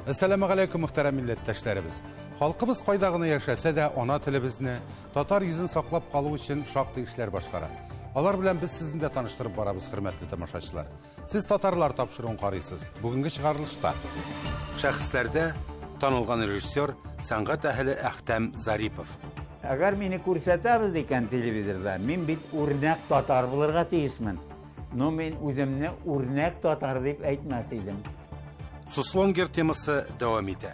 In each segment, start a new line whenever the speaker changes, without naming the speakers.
Әссәламегаләйкүм, мөхтәрәм милләттәшләребез. Халкыбыз кайда гына яшәсә дә, ана телебезне, татар йөзен саклап калу өчен шактый эшләр башкара. Алар белән без сезне дә таныштырып барабыз, хөрмәтле тамашачылар. Сез татарлар тапшыруын карыйсыз. Бүгенге чыгарылышта шәхесләрдә танылган режиссер, сәнгать әһеле Әхтәм Зарипов.
Әгәр мине күрсәтәбез икән телевизорда, мин бит үрнәк татар булырга тиешмен. Ну, мин үземне үрнәк татар дип әйтмәс идем.
Суслонгер темасы дәвам итә.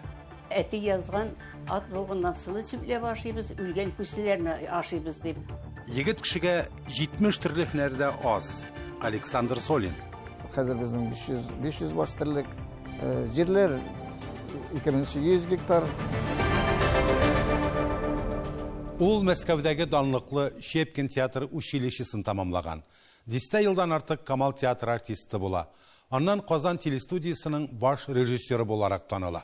Әти язган ат бугыннан сылы чүпләп ашыйбыз, үлгән күселәрне ашыйбыз дип.
Егет кешегә 70 төрле һөнәр дә аз. Александр Солин.
Хәзер безнең 500, 500 баш терлек. Э, җирләр 2800 гектар.
Ул Мәскәүдәге данлыклы Щепкин театр училищесын тәмамлаган. Дистә елдан артык Камал театры артисты була. Аннан Казан телестудиясенең баш режиссеры буларак таныла.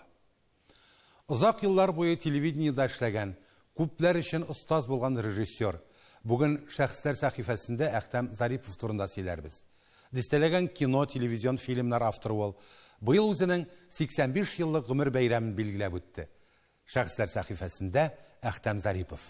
Озак еллар буе телевидениедә эшләгән, күпләр өчен остаз булган режиссер. Бүген Шәхесләр сәхифәсендә Әхтәм Зарипов турында сөйләрбез. Дистәләгән кино, телевизион фильмнар авторы ул. Быел үзенең 85 еллык гомер бәйрәмен билгеләп үтте. Шәхесләр сәхифәсендә Әхтәм Зарипов.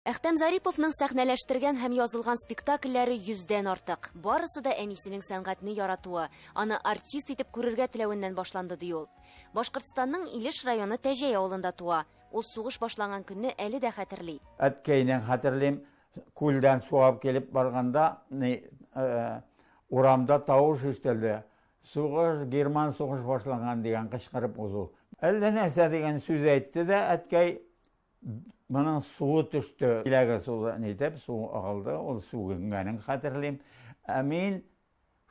Әхтәм Зариповның сәхнәләштергән һәм язылган спектакльләре йөздән артык. Барысы да әнисенең сәнгатьне яратуы, аны артист итеп күрергә теләвеннән башланды, ди ул. Башкортстанның Илеш районы Тәҗәй авылында туа. Ул сугыш башланган көнне әле дә хәтерли.
Әткәйнең хәтерлим, күлдән су алып килеп барганда, ни, э, урамда тавыш ишетелде. Сугыш, герман сугыш башланган дигән кычкырып узу. Әллә нәрсә дигән сүз әйтте дә, әткәй моның суы төште. Иләге суы нитеп, су агылды, ул сүгенгәнен хәтерлим. Ә мин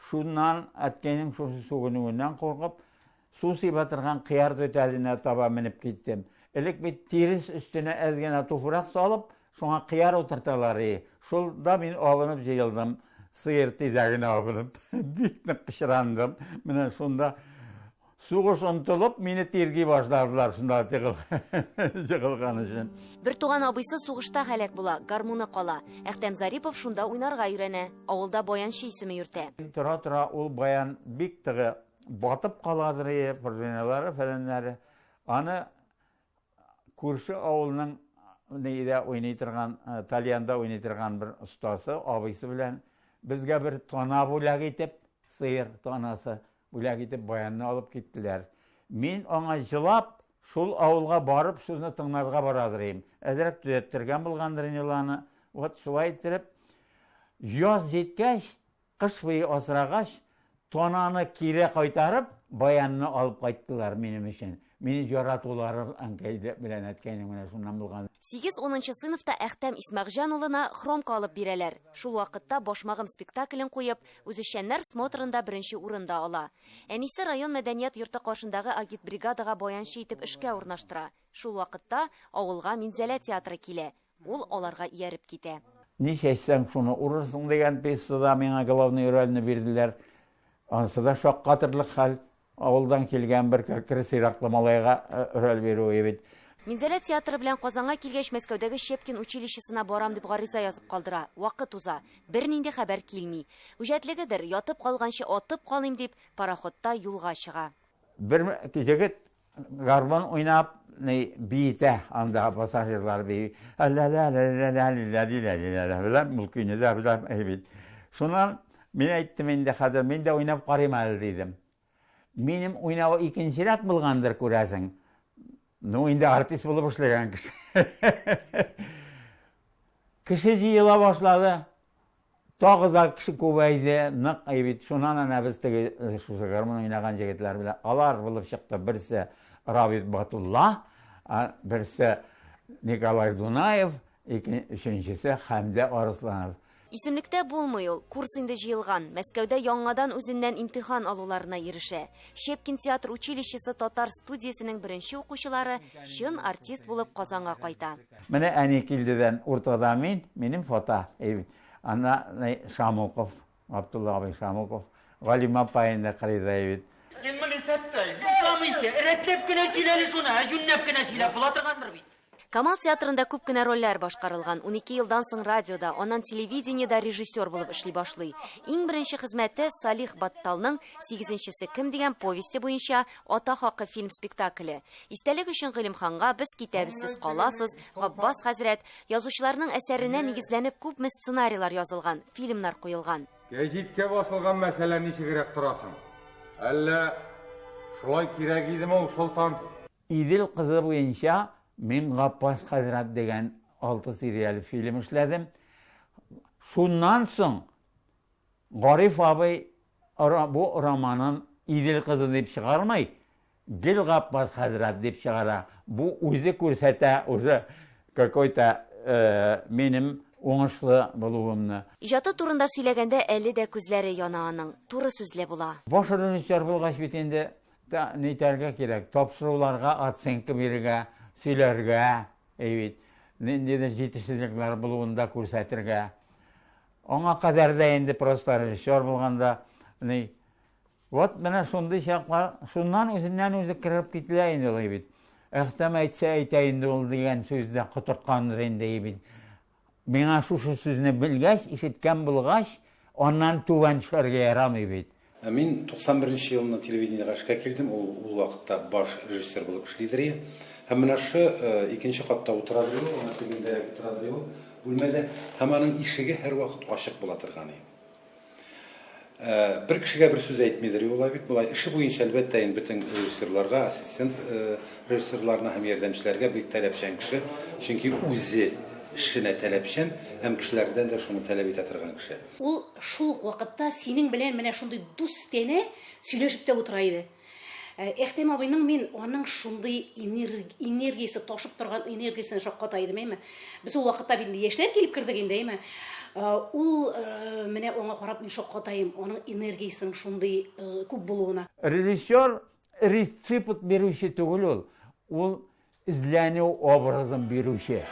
Шуннан, әткәйнең шушы сүгенүеннән куркып, су сибә торган кыяр түтәленә таба менеп киттем. Элек бит тирес өстенә әз генә туфрак салып, шуңа кыяр утырталар и. Шулда мин абынып җыелдым. Сыер тизәгенә абынып, бик нык пычрандым. Менә шунда Сугыш онытылып, мине тирги башладылар шунда җыгылган өчен.
Бертуган абыйсы сугышта һәлак була, гармуны кала. Әхтәм Зарипов шунда уйнарга өйрәнә. Авылда баянчы исеме йөртә.
Тора-тора ул баян бик теге батып каладыр ие, пружиналары, фәләннәре. Аны күрше авылның нидә уйный торган, э, тальянда уйный торган бер остасы, абыйсы белән безгә бер тана бүләк итеп, сыер танасы Бүләк итеп баянны алып киттеләр. Мин аңа җылап, шул авылга барып, шуны тыңларга барадыр идем. Әзрәк төзәттергән булгандыр инде ул аны. Вот шулай иттереп, яз җиткәч, кыш буе асрагач, тананы кире кайтарып, баянны алып кайттылар минем өчен. Мине яратулары әнкәй белән әткәйнең менә шуннан булган.
Сигез-унынчы сыйныфта Әхтәм Исмәгъҗан улына хромка алып бирәләр. Шул вакытта Башмагым спектаклен куеп, Үзешчәннәр смотрында беренче урын да ала. Әнисе район мәдәният йорты каршындагы агитбригадага баянчы итеп эшкә урнаштыра. Шул вакытта авылга Минзәлә театры килә, ул аларга ияреп китә.
Ни чәчсәң, шуны урырсың дигән пьесада миңа главный рольне бирделәр. Анысы да шаккатырлык хәл. Авылдан килгән бер кәкре сыйраклы малайга роль бирүе бит.
Минзәлә театры белән Казанга килгәч, Мәскәүдәге Щепкин училищесына барам дип гариза язып калдыра. Вакыт уза. Бернинди хәбәр килми. Үҗәтлегедер, ятып калганчы атып калыйм дип, пароходта юлга чыга.
Бер җегет гармун уйнап, ни, биетә анда пассажирлар бии. Ла-ла-ла-ла-ла-ла-ла-ла-ла-ла-ла, ул көйне дә беләм бит. Шуннан мин әйттем инде хәзер мин дә уйнап карыйм әле дидем. Минем уйнавы икенчерәк булгандыр, күрәсең. Ну, инде артист булып эшләгән кеше. Кеше җыела башлады. Тагы да кеше күбәйде, нык әйбит. Шуннан әнә без теге э, шушы гармун уйнаган җегетләр белән алар булып чыкты. Берсе Рабит Батулла, берсе Николай Дунаев, өченчесе Хәмдә Арысланов.
Исемлектә булмый ул, курс инде җыелган, Мәскәүдә яңадан үзеннән имтихан алуларына ирешә. Щепкин театр училищесы татар студиясенең беренче укучылары чын артист булып Казанга кайта.
Менә әни килдедән уртада мин, минем фото, анда Шамуков, Габдулла абый Шамуков. Галимә апа инде кырыйда бит.
Син моны исәптә, бушамыйча, рәтләп кенә сөйлә әле шуны, ә юньләп кенә сөйләп була торгандыр бит.
Камал театрында күп кенә рольләр башкарылган. 12 елдан соң радиода, аннан телевидениедә режиссер булып эшли башлый. Иң беренче хезмәте Салих Батталның Сигезенчесе кем дигән повесте буенча Ата хакы фильм спектакле. Истәлек өчен Гыйлемханга Без китәбез, сез каласыз, Габбас хәзрәт, язучыларның әсәренә нигезләнеп күпме сценарийлар язылган, фильмнар куелган.
Гәҗиткә басылган мәсьәлә ничегрәк торасың? Әллә шулай кирәк идеме ул, Солтан?
Идел кызы буенча мин Гаппас хәзрәт дигән 6 серияле фильм эшләдем. Шуннан соң Гариф абый бу романын Идел кызы дип чыгармый, гел Гаппас хәзрәт дип чыгара. Бу үзе күрсәтә уже какой-то э, минем уңышлы булуымны.
Иҗаты турында сөйләгәндә әле дә күзләре яна аның. Туры сүзле була.
Баш режиссер булгач бит инде нитәргә кирәк, тапшыруларга оценка бирергә, сөйләргә, әй бит, ниндидер җитешсезлекләр булуын да күрсәтергә. Аңа кадәр дә инде просто режиссер булганда, ни, вот менә шундый чаклар, шуннан үзеннән үзе кереп кителә инде ул бит. Әхтәм әйтсә әйтә инде ул дигән сүз дә котырткандыр инде бит. Миңа шушы сүзне белгәч, ишеткән булгач, аннан түбән төшәргә ярамый бит.
Ә мин 91 нче елны телевидениегә эшкә килдем, ул ул вакытта баш режиссер булып эшлидер иде. Һәм менә шы икенче катта утырадыр иде ул, ана тегендәрәк утырадыр иде ул бүлмәдә. Һәм аның ишеге һәрвакыт ачык була торган иде. Э, бер кешегә бер сүз әйтмидер Юлай бит болай эше буенча әлбәттә инде бөтен режиссерларга ассистент э, режиссерларына һәм ярдәмчеләргә бик таләпчән кеше чөнки үзе эшенә таләпчән һәм кешеләрдән дә шуны таләп итә торган кеше
ул шул ук вакытта синең белән менә шундый дустанә сөйләшеп тә утыра иде Э, Әхтәм абыйның мин аның шундый энергиясе, ташып торган энергиясенә шакката идем, әйме. Без ул вакытта бит инде яшьләр килеп кердек инде, әйме. Э, ул э, менә аңа карап мин шаккатаем, аның энергиясенең шундый күп булуына.
Режиссер рецепт бирүче түгел ул. Ул Эзләнү образын бирүче.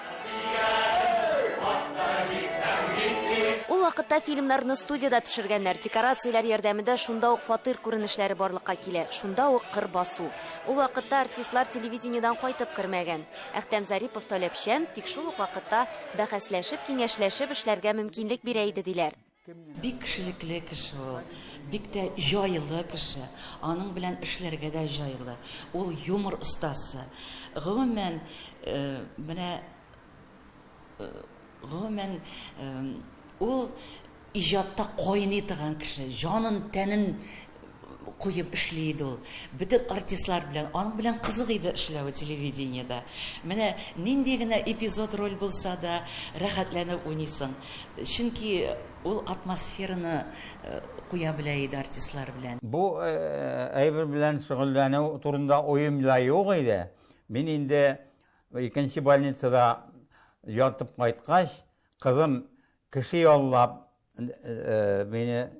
Ул вакытта фильмнарны студиядә төшергәннәр, декорацияләр ярдәмендә шунда ук фатир күренешләре барлыкка килә, шунда ук кыр басу. Ул вакытта артистлар телевидениедән кайтып кермәгән. Әхтәм Зарипов таләпчән, тик шул ук вакытта бәхәсләшеп, киңәшләшеп эшләргә мөмкинлек бирә иде, диләр.
Бик кешелекле кеше ул, бик тә җайлы кеше. Аның белән эшләргә дә җайлы. Ул юмор остасы. Гомумән, менә гомумән, ул иҗатта кайный торган кеше, җанын, тәнен куеп эшли иде ул. Бөтен артистлар белән, аның белән кызык иде эшләве телевидениедә. Менә нинди генә эпизод роль булса да, рәхәтләнеп уйныйсың. Чөнки ул атмосфераны куя белә иде артистлар белән.
Бу әйбер белән шөгыльләнү турында уем да юк иде. Мин инде икенче больницада ятып кайткач, кызым кеше яллап мине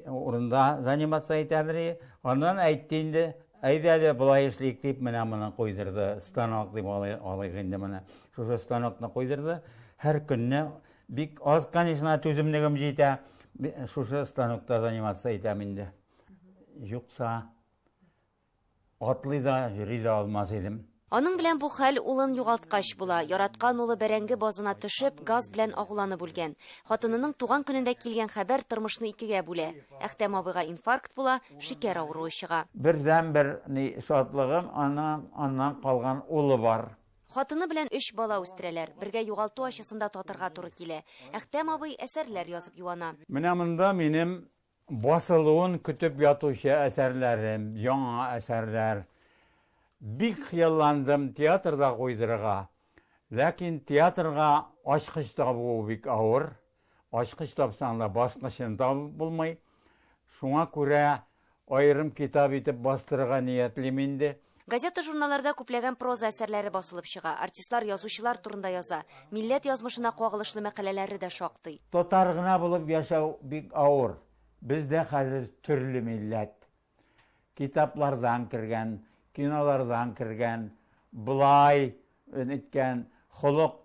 урында заниматься итәдер. Аннан әйтте инде, әйдә әле болай эшлик дип, менә моны куйдырды. Станок дип алыйк инде моны. Шушы станокны куйдырды. Һәр көнне бик аз, конечно, түземлегем җитә. Шушы станокта заниматься итәм инде. Юкса Атлый да, йөри дә алмас идем.
Аның белән бу хәл улын югалткач була. Яраткан улы бәрәңге базына төшеп, газ белән агуланып үлгән. Хатынының туган көнендә килгән хәбәр тормышны икегә бүлә. Әхтәм абыйга инфаркт була, шикәр авыруы чыга.
Бердәнбер ни шатлыгым, аның аннан калган улы бар.
Хатыны белән өч бала үстерәләр. Бергә югалту ачысын да татырга туры килә. Әхтәм абый әсәрләр язып юана.
Менә монда минем Басылуын көтеп ятучы әсәрләрем, яңа әсәрләр. Бик хыялландым театрда куйдырырга. Ләкин театрга ачкыч табуы бик авыр. Ачкыч тапсаң да баскычын табып булмый. Шуңа күрә аерым китап итеп бастырырга ниятлим инде.
Газета-журналларда күпләгән проза әсәрләре басылып чыга. Артистлар, язучылар турында яза. Милләт язмышына кагылышлы мәкаләләре дә шактый.
Татар гына булып яшәү бик авыр. Бездә хәзер төрле милләт. Китаплардан кергән, кинолардан кергән, болай ниткән холык,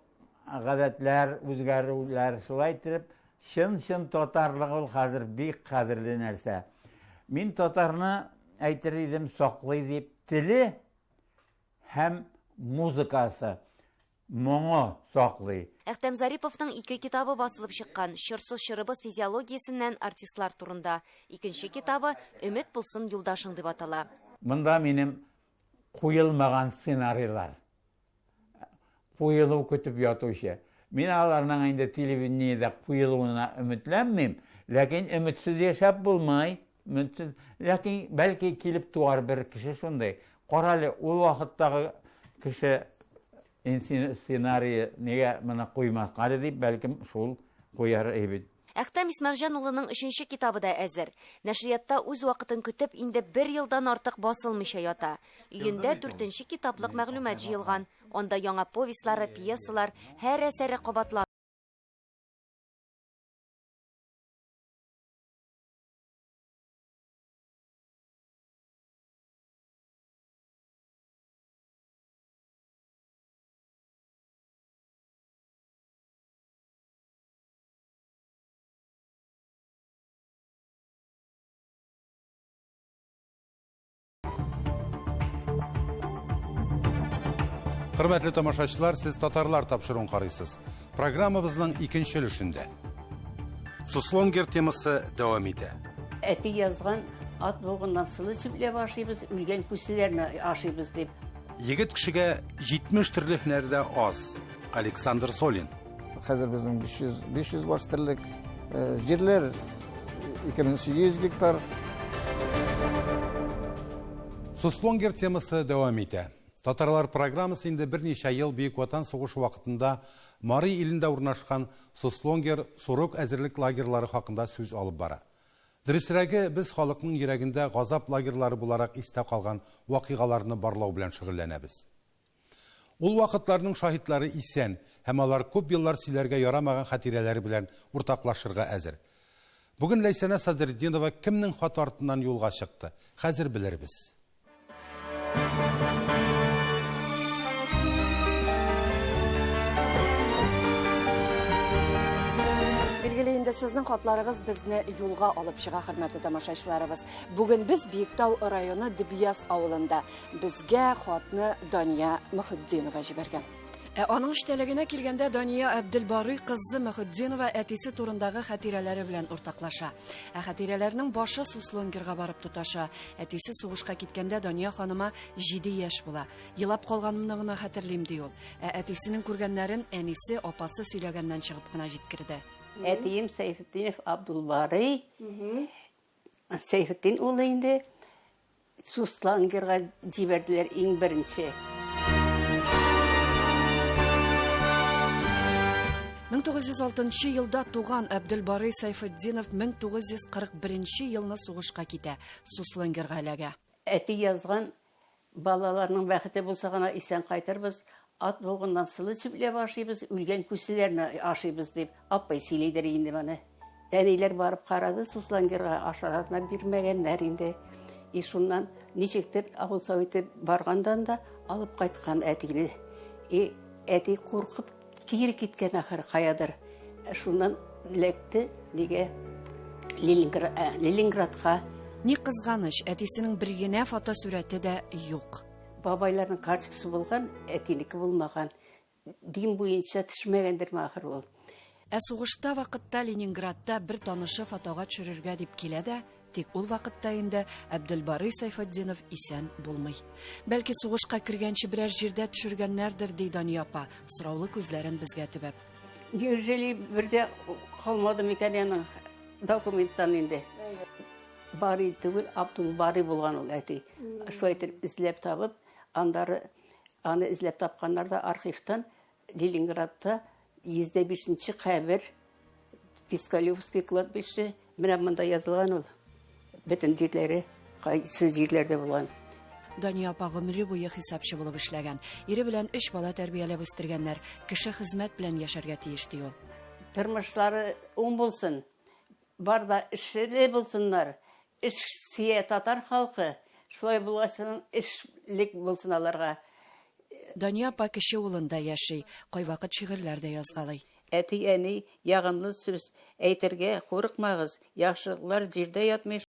гадәтләр үзгәрүләр шулай иттереп, чын-чын татарлык ул хәзер бик кадерле нәрсә. Мин татарны әйтер идем саклый дип теле һәм музыкасы, моңы саклый.
Әхтәм Зариповның ике китабы басылып чыккан, Чорсыз чорыбыз физиологиясеннән артистлар турында. Икенче китабы Өмет булсын юлдашың дип атала.
Монда минем куелмаган сценарийлар. Куелу көтеп ятучы. Мин аларның инде телевидениедә куелуына өметләнмим, ләкин өметсез яшәп булмый. Өметсез. Ләкин бәлки килеп туар бер кеше шундый. Карале, ул вакыттагы кеше сценарие нигә моны куймаска әле дип, бәлкем шул куяр бит.
Әхтәм Исмәгъҗан улының өченче китабы да әзер. Нәшриятта үз вакытын көтеп, инде бер елдан артык басылмыйча ята. Өендә дүртенче китаплык мәгълүмат җыелган. Анда яңа повестьлары, пьесалар, һәр әсәре кабатланмый.
Хөрмәтле тамашачылар, сез татарлар тапшыруын карыйсыз. Программабызның икенче өлешендә. Суслонгер темасы дәвам итә.
Әти язган ат бугыннан сылы чүпләп ашыйбыз, үлгән күселәрне ашыйбыз дип.
Егет кешегә 70 төрле һөнәр дә аз. Александр Солин.
Хәзер безнең 500, 500 баш терлек. Э, җирләр 2800 гектар.
Суслонгер темасы дәвам итә. Татарлар программасы инде берничә ел Бөек Ватан сугышы вакытында Мари илендә урнашкан Суслонгер Сурок әзерлек лагерьлары хакында сүз алып бара. Дөресрәге, без халыкның йөрәгендә газап лагерьлары буларак истә калган вакыйгаларны барлау белән шөгыльләнәбез. Ул вакытларның шаһитлары исән һәм алар күп еллар сөйләргә ярамаган хатирәләре белән уртаклашырга әзер. Бүген Ләйсәнә Садретдинова кемнең хаты артыннан юлга чыкты? Хәзер белербез.
Билгеле инде сезнең хатларыгыз безне юлга алып чыга, хөрмәтле тамашачыларыбыз. Бүген без Биектау районы Дөбъяз авылында. Безгә хатны Дания Мөхетдинова җибәргән. Ә аның эчтәлегенә килгәндә, Дания Әбделбарый кызы Мөхетдинова әтисе турындагы хатирәләре белән уртаклаша. Ә хатирәләрнең башы Суслонгерга барып тоташа. Әтисе сугышка киткәндә Дания ханыма 7 яшь була. Елап калганымны гына хәтерлим, ди ул. Ә әтисенең күргәннәрен әнисе, апасы сөйләгәннән чыгып кына җиткерде.
Әтием Сәйфетдинов Абдулбарый, Сәйфетдин улы инде Суслангерга җибәрделәр иң беренче.
1906 елда туган Әбделбарый Сайфетдинов 1941 елны сугышка китә, Суслонгерга эләгә.
Әти язган Балаларның бәхете булса гына исән кайтырбыз, ат бугыннан сылы чүпләп ашыйбыз, үлгән күселәрне ашыйбыз дип, апай сөйлидер инде моны. Әниләр барып карады Суслангерга, ашарына бирмәгәннәр инде. И шуннан ничектер авыл советы баргандан да алып кайткан әтине. И әти куркып Кире киткән ахыр каядыр. Шуннан эләкте нигә Ленинградка.
Ни кызганыч, әтисенең бер генә фотосурәте дә юк.
Бабайларның карточкасы булган, әтинеке булмаган. Дин буенча төшмәгәндерме ахыр ул.
Ә сугышта вакытта Ленинградта бер танышы фотога төшерергә дип килә дә, Тик ул вакытта инде Әбделбарый Сайфетдинов исән булмый. Бәлки сугышка кергәнче берәр җирдә төшергәннәрдер, ди Дания апа, сораулы күзләрен безгә төбәп.
Неужели бер дә калмады микән аның документтан инде? Барый түгел, Абдулбарый булган ул әти. Шулай итеп эзләп табып, аннары аны эзләп тапканнар да архивтан Ленинградта 105 нче кабер, Пискалевский кладбище, менә монда язылган ул. Бөтен җирләре, кайсы җирләрдә булган.
Дания апа гомере буе хисапчы булып эшләгән. Ире белән өч бала тәрбияләп үстергәннәр. Кеше хезмәт белән яшәргә тиеш, ди ул.
Тормышлары уң булсын, Бар да эшле булсыннар. Эш сөя татар халкы. Шулай булгач, эшлек булсын аларга.
Дания апа кече улында яши, кайвакыт шигырьләр дә язгалый.
Әти-әни, ягымлы сүз әйтергә курыкмагыз, яхшылыклар җирдә ятмый.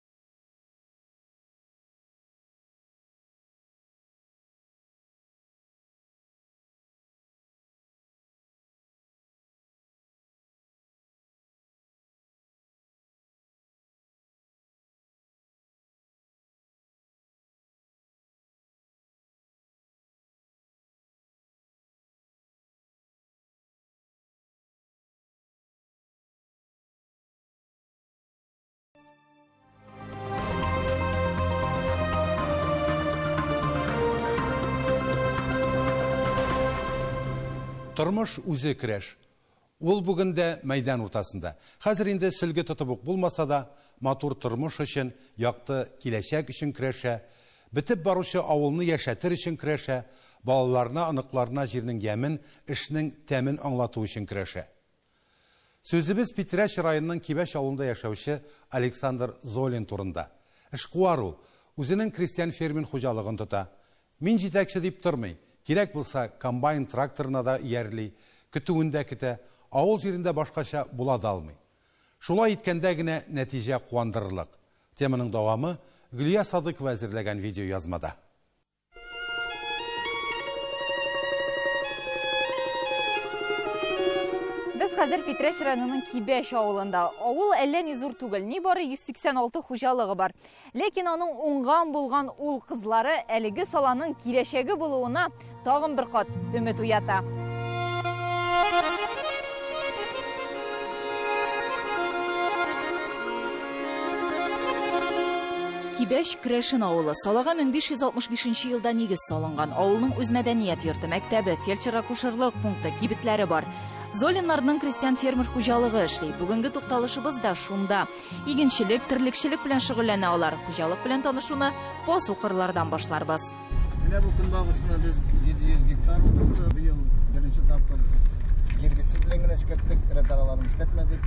Тормыш үзе көрәш. Ул бүген дә мәйдан уртасында. Хәзер инде сөлге тотып ук булмаса да, матур тормыш өчен, якты киләчәк өчен көрәшә, бетеп баручы авылны яшәтер өчен көрәшә, балаларына, оныкларына җирнең ямен, эшнең тәмен аңлату өчен көрәшә. Сүзебез Питрәч районының Кибәч авылында яшәүче Александр Золин турында. Эшкуар ул. Үзенең крестьян-фермер хуҗалыгын тота. Мин җитәкче дип тормый. Кирәк булса, комбайн-тракторына да иярли, көтүен дә көтә, авыл җирендә башкача була да алмый. Шулай иткәндә генә нәтиҗә куандырырлык. Теманың дәвамы Гөлия Садыкова әзерләгән видеоязмада.
Без хәзер Питрәч районының Кибәч авылында. Авыл әллә ни зур түгел, нибары 186 хуҗалыгы бар. Ләкин аның уңган булган ул кызлары әлеге саланың киләчәге булуына тагын бер кат өмет уята. Кибәч Крәшен авылы. Салага 1565 елда нигез салынган. Авылның үз мәдәният йорты, мәктәбе, фельдшер-акушерлык пункты, кибетләре бар. Золиннарның крестьян-фермер хуҗалыгы эшли. Бүгенге тукталышыбыз да шунда. Игенчелек, терлекчелек белән шөгыльләнә алар. Хуҗалык белән танышуны басу-кырлардан башларбыз.
Менә бу көнбагышны без 700 гектар утыртты. Быел беренче тапкыр гербицид белән генә эшкәрттек, рәт араларын эшкәртмәдек.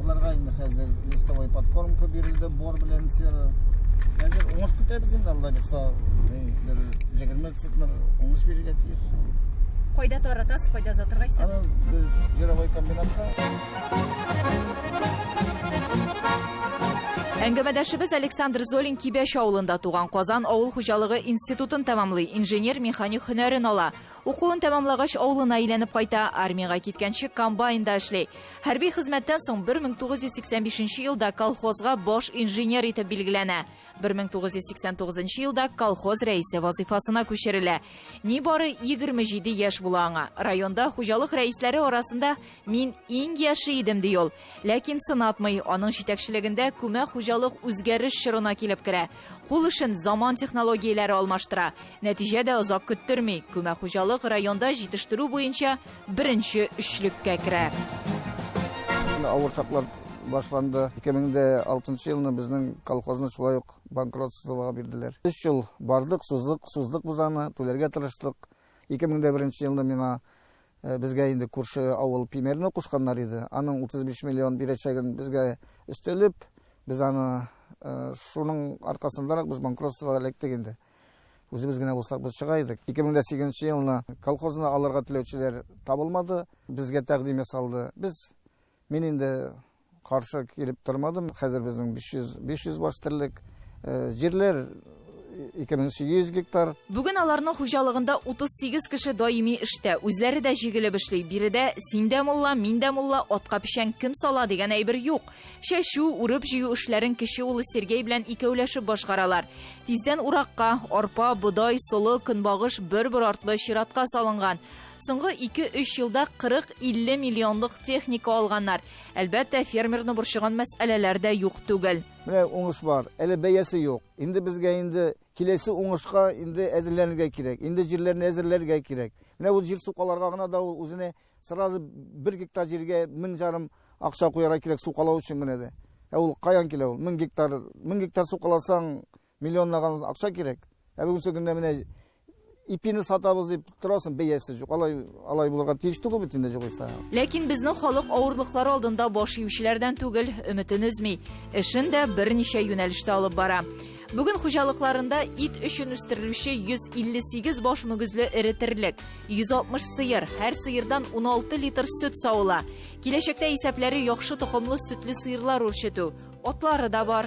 Боларга инде хәзер листовой подкормка бирелде, бор белән сера. Хәзер уңыш көтәбез инде, Алла бирса, бер 20 центнер уңыш бирергә тиеш.
Кайда таратасыз, кайда озатырга исәп?
Аны без жировой комбинатка.
Әңгәмәдәшебез Александр Золин Кибәч авылында туган. Казан авыл хуҗалыгы институтын тәмамлый, инженер-механик һөнәрен ала. Укуын тәмамлагач, авылына әйләнеп кайта. Армиягә киткәнче комбайнда эшли. Хәрби хезмәттән соң 1985 елда колхозга баш инженер итеп билгеләнә. 1989 елда колхоз рәисе вазыйфасына күчерелә. Нибары 27 яшь була аңа. Районда хуҗалык рәисләре арасында мин иң яше идем, ди ул. Ләкин сынатмый, аның җитәкчелегендә күмәк хуҗалык үзгәреш чорына килеп керә. Кул эшен заман технологияләре алмаштыра. Нәтиҗә дә озак көттерми. Күмәк хуҗалык районда җитештерү буенча беренче өчлеккә керә.
Авыр чаклар башланды. 2006 елны безнең колхозны шулай ук банкротствога бирделәр. Өч ел бардык, суздык, суздык без аны, түләргә тырыштык. 2001 елны миңа э, безгә инде күрше авыл Пимерне кушканнар иде. Аның 35 миллион бирәчәген безгә өстәлеп, без аны э, шуның аркасындарак без банкротствога эләктек инде. Үзебез генә булсак, без чыга идек. 2008 елны колхозны алырга теләүчеләр табылмады, безгә тәкъдим ясалды. Без Мин инде каршы килеп тормадым. Хәзер безнең 500, 500 баш терлек. Э, җирләр 2800 гектар.
Бүген аларның хуҗалыгында 38 кеше даими эштә. Үзләре дә җигелеп эшли. Биредә син дә мулла, мин дә мулла, атка печән кем сала дигән әйбер юк. Чәчү, урып-җыю эшләрен кече улы Сергей белән икәүләшеп башкаралар. Тиздән уракка, арпа, бодай, солы, көнбагыш бер-бер артлы чиратка салынган. Соңгы 2-3 елда 40-50 миллионлык техника алганнар. Әлбәттә, фермерны борчыган мәсьәләләр дә юк түгел.
Менә уңыш бар, әле бәясе юк. Инде безгә инде киләсе уңышка инде әзерләнергә кирәк. Инде җирләрне әзерләргә кирәк. Менә ул җир сукаларга гына да ул үзенә сразу бер гектар җиргә 1500 акча куярга кирәк сукалау өчен генә дә. Ә ул каян килә ул? 1000 гектар, 1000 гектар сукаласаң, миллионлаган акча кирәк. Ә бүгенге көндә менә ипине сатабыз дип торасың, бәясе юк. Алай алай булырга тиеш түгел бит инде югыйсә.
Ләкин безнең халык авырлыклар алдында баш иючеләрдән түгел, өметен өзми. Эшен дә берничә юнәлештә алып бара. Бүген хуҗалыкларында ит өчен үстерелүче 158 баш мөгезле эре терлек, 160 сыер, һәр сыердан 16 литр сөт савыла. Киләчәктә исәпләре яхшы токымлы сөтле сыерлар үрчетү. Атлары да бар.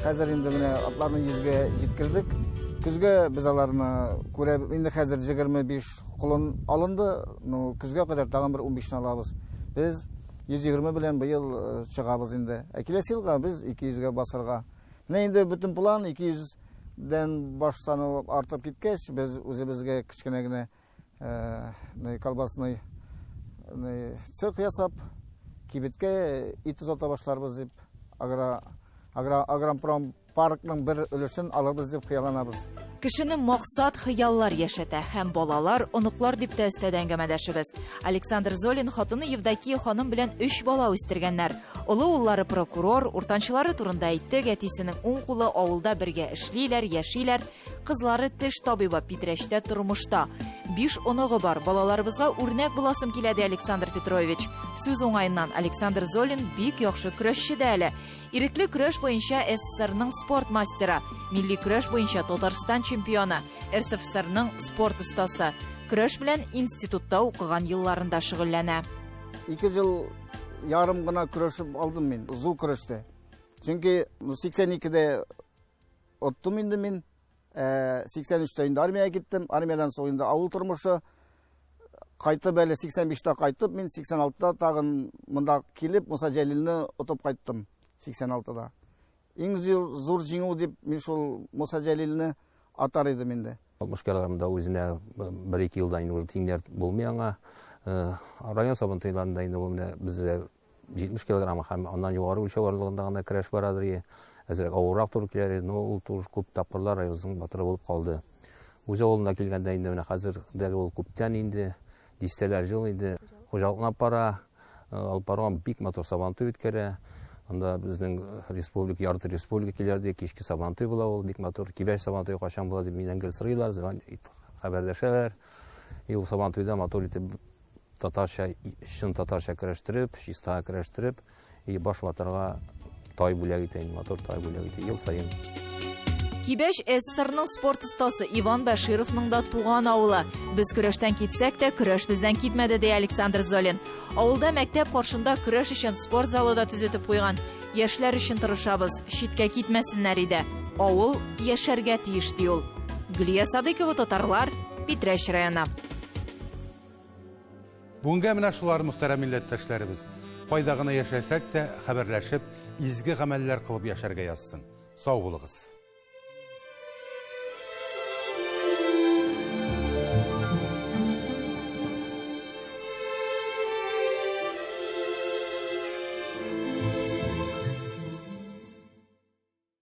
Хәзер инде менә атларны йөзгә җиткердек. Көзгә без аларны күрә, инде хәзер 25 колын алынды, ну, көзгә кадәр тагын бер 15-не алабыз. Без 120 белән быел э, чыгабыз инде. Ә киләсе елга без 200-гә басарга. Менә инде бөтен план 200 дән баш саны артып киткәч, без үзебезгә кечкенә генә Э, колбасный цех ясап, кибеткә ит озата башларбыз дип, агро, агро, агропром паркның бер өлешен алырбыз дип хыялланабыз.
Кешене максат, хыяллар яшәтә һәм балалар, оныклар дип тә өстәде әңгәмәдәшебез. Александр Золин хатыны Евдокия ханым белән өч бала үстергәннәр. Олы уллары прокурор, уртанчылары турында әйттек, әтисенең уң кулы авылда бергә эшлиләр, яшиләр. Кызлары теш табибы, Питрәчтә тормышта. Биш оныгы бар, балаларыбызга үрнәк буласым килә, ди Александр Петрович. Сүз уңаеннан, Александр Золин бик яхшы көрәшче дә әле. Ирекле көрәш буенча СССРның спорт мастеры, милли көрәш буенча Татарстан чемпионы, РСФСРның спорт остасы. Көрәш белән институтта укыган елларында шөгыльләнә.
Ике ел ярым гына көрәшеп алдым мин, зур көрәштә. Чөнки 82-дә оттым инде мин. 83-тә инде армиягә киттем. Армиядән соң инде авыл тормышы. Кайтып әле 85-тә кайтып, мин 86-да тагын монда килеп, Муса Җәлилне отып кайттым 86-да. Иң зур җиңү дип мин шул Муса Җәлилне атар идем инде.
60 килограммда үзенә бер-ике елдан инде уже тиңнәр булмый аңа. Район сабантуйларында инде ул менә бездә 70 килограмм һәм аннан югары үлчәү барлыгында гына көрәш барадыр. Әзрәк авыррак туры килә, но ул тоже күп тапкырлар районыбызның батыры булып калды. Үз авылына килгәндә инде менә хәзер дә ул күптән инде, дистәләр ел инде хуҗалыкны алып бара, алып барган бик матур сабантуй үткәрә. Анда безнең республика, ярты республика килер ди, кичке сабантуй була ул, бик матур. Кибәч сабантуе кайчан була дип миннән гел сорыйлар, хәбәрләшәләр. И ул сабантуйда матур итеп татарча, чын татарча көрәштереп, чиста көрәштереп, и баш батырга тай бүләк итә, матур тай бүләк итә ел саен.
Кибәч СССРның спорт остасы Иван Бәшировның да туган авылы. Без көрәштән китсәк тә, көрәш бездән китмәде, ди Александр Золин. Авылда мәктәп каршында көрәш өчен спорт залы да төзетеп куйган. Яшьләр өчен тырышабыз, читкә китмәсеннәр иде. Авыл яшәргә тиеш, ди ул. Гөлия Садыйкова, Татарлар, Питрәч районы.
Бүгенгә менә шулар, мөхтәрәм милләттәшләребез. Кайда гына яшәсәк тә, хәбәрләшеп, изге гамәлләр кылып яшәргә язсын. Сау булыгыз.